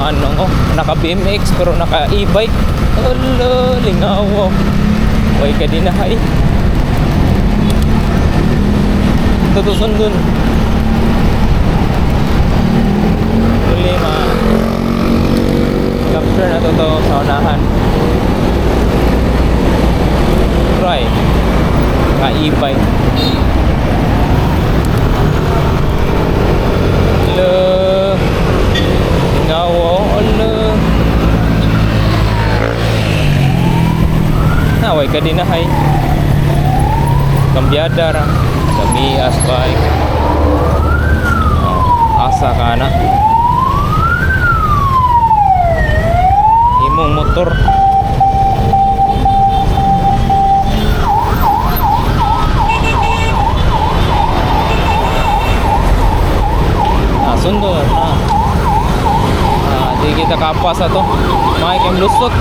Ano ko, naka BMX pero naka e-bike. Hala, lingaw. Way ka din na hay. Tutusun dun. Huli ma capture na to to sa unahan. Try. Naka e-bike. Hello. Lingaw, hala. Naway ka din na hay. Kambyada ra. Kami as bike. Oh, asa ka na. Imong motor. Ah, sundo na. Ah, di kita kapas ato. May kang lusot.